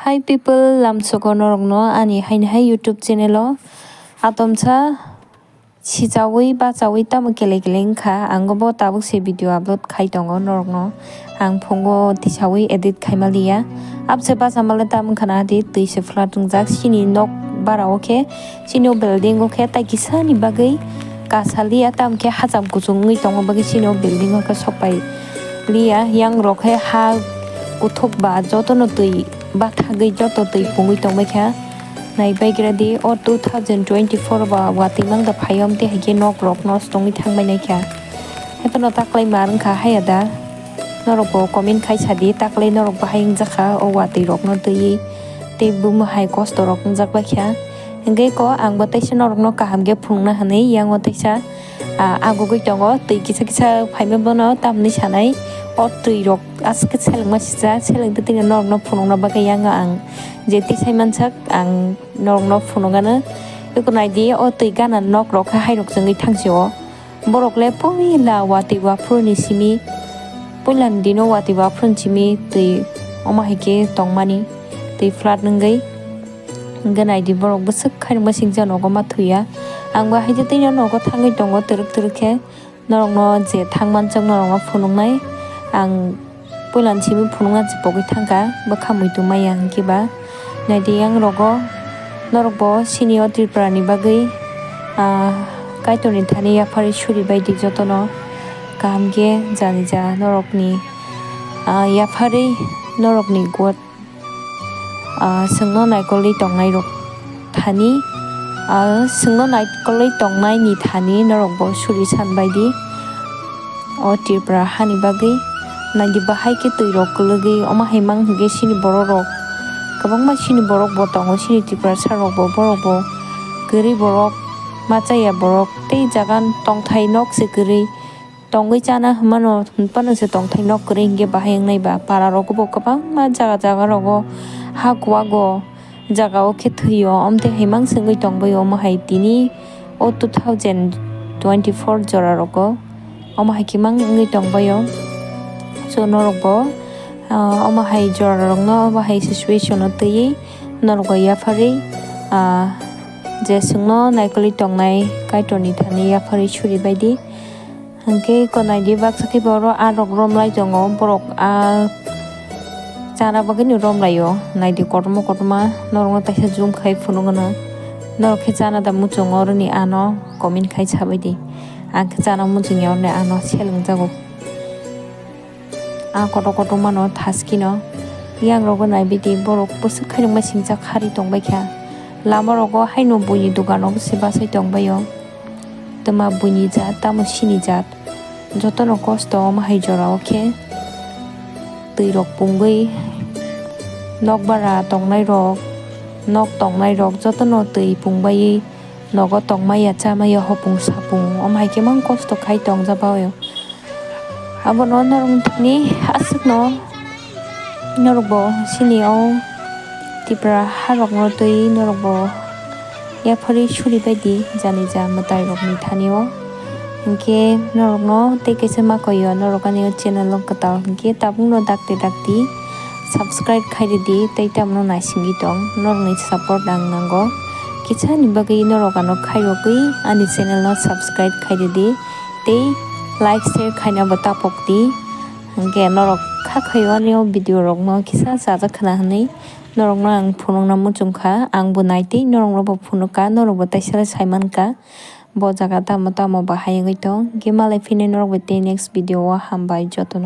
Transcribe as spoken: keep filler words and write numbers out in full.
Hi people, lamsogo norokno ani haini hai YouTube channel o. Atomsa sichawi bachawi tamo kele kele wngkha, ang bo tabuk se video upload khai tongo norokno. Ang phungo tisawi edit khaima liya. Abse bacha male tamo wngkha na di twi se flat wngjak, chini nok bara o khe, chini o building o khe tai kisa ni bagwi kasa liya, tamo khe hacham kuchung wngwi tongo bagwi chini o building o khe sokpai liya. Yang rok khe ha kuthuk ba jotono twi bathagwi joto twi pungwi tongbai kha. Naibai gra di, o two thousand twenty-four ba watwi mang da phaiyom tei hai khe nok rok nosto wngwi thangbai nai kha. Haiphano taklai mar wngkha haya da? Norok bo comment khai sa di, taklai norok bahai wngjakha o watwi rokno twiwi tei bumo hai kosto rok wngjak bai kha. Hingke ko ang bo teisa norokno kaham khe phunukna hinwi yang o teisa, ah, agugwi tongo, twi kisa kisa phaima bono tamni sanai o twi rok aswk khe selengma sijak, selengtwi tini norokno phunukna bagwi yang ang je tisai mansak ang norokno phunukgano. Eko nai di o twi gana nok rok khe hai rok chwngwi thang si o. Borok le puila watwi waphuru ni simi, puila ni dino watwi waphuru ni simi twi omo hai khe tongmani, twi flat wngwi. Hingke nai di borok bwswk khairokma singcha nogo ma thwiya. Ang bo hai khe tei nogo thangwi tongo twrwk twrwk khe. Norokno je thang manchak norokno phunuknai. Ang puila ni simi phunukna se pogwi thangkha, bwkha muitu maya hinkhe ba. Nai di yang rogo, norok bo sini o Tripura ni bagwi, ah, Kaitor ni thani yapharwi suri bai di jotono. Kaham khe jani ja norok ni, ah, yapharwi norok ni god, ah, chwngno naikolwi tongnai rok thani, ah, chwngno naikolwi tongnai ni thani norok bo suri san bai di. O Tripura hani bagwi nai di bahai khe twi rok kwlwgwi omo hai mang hwnkhe sini borok rok kwbangma sini borok bo tongo, sini Tiprasa rok bo, borok bo kwrwi borok, ma chaya borok tei jaga tongthai nok se kwrwi. Tongwi chana hwnmano, hwnphano se tongthai nok kwrwi hinkhe bahai wngnai ba. Para rogo bo kwbangma jaga jaga rogo ha kuwago jaga o khe thwio, omtwi hai mang se wngwi tongbai omo hai tini o two thousand twenty-four jora rogo omo hai khe mang wngwi tongbai o. So norok bo, ah, omo hai jora rokno omo hai situation o twiwi norok bai yapharwi, ah, je chwngno naikolwi tongnai Kaitor ni thani yapharwi suri bai di. Hingke eko nai di baksa khe bo oro aa rok rom lai tongo, borok aa chana bagwi no rom lai o. Nai di kotorma kotorma norok no taisa zoom khai phunuk gana. Norok khe chana da muchungo oroni ano comment khai sabai di. Ang khe chana muchung ya oroni ano seleng jago. Aa kotor kotor mano thaski no. Yang rogo nai bai di borok bwswk khairokma singcha khari tong bai kha. Lama rogo haino buini dogan rok se bachai tong bai o. Twma buini jat, tamo sini jat. Jotono kosto omo hai jora o khe twi rok pungwi nok bara tongnai rok, nok tongnai rok jotono twi pung baiwi nogo tongmaya chamaya hopung sapung omo hai khe mang kosto khai tong ja bai o. Abono norok thani aswkno norok bo sini o Tipra harokno twi norok bo yapharwi suri bai di jani ja mwtai rokni thani o. Hinkhe norokno tei kaisa ma koi o, norok ani o channel o kwtal hinkhe tabukno dakti dakti subscribe khai ridi tei tamno naisingwi tong, norokni support ang nango. Kisa ni bagwi norok ano khairogwi ani channel no subscribe khai ridi. Tei like, share khaina bo tapok di. Hingke norok kha khaio ani o video rokno kisa chajak khna hinwi norokno ang phunukna muchung kha. Ang bo nai tei norokno bo phunuk kha, norok bo taisa le sai man kha. Bo jaga tamo tamo bahai wngwi tong. Hingke malai phini norok bo tei next video o hambai jotono.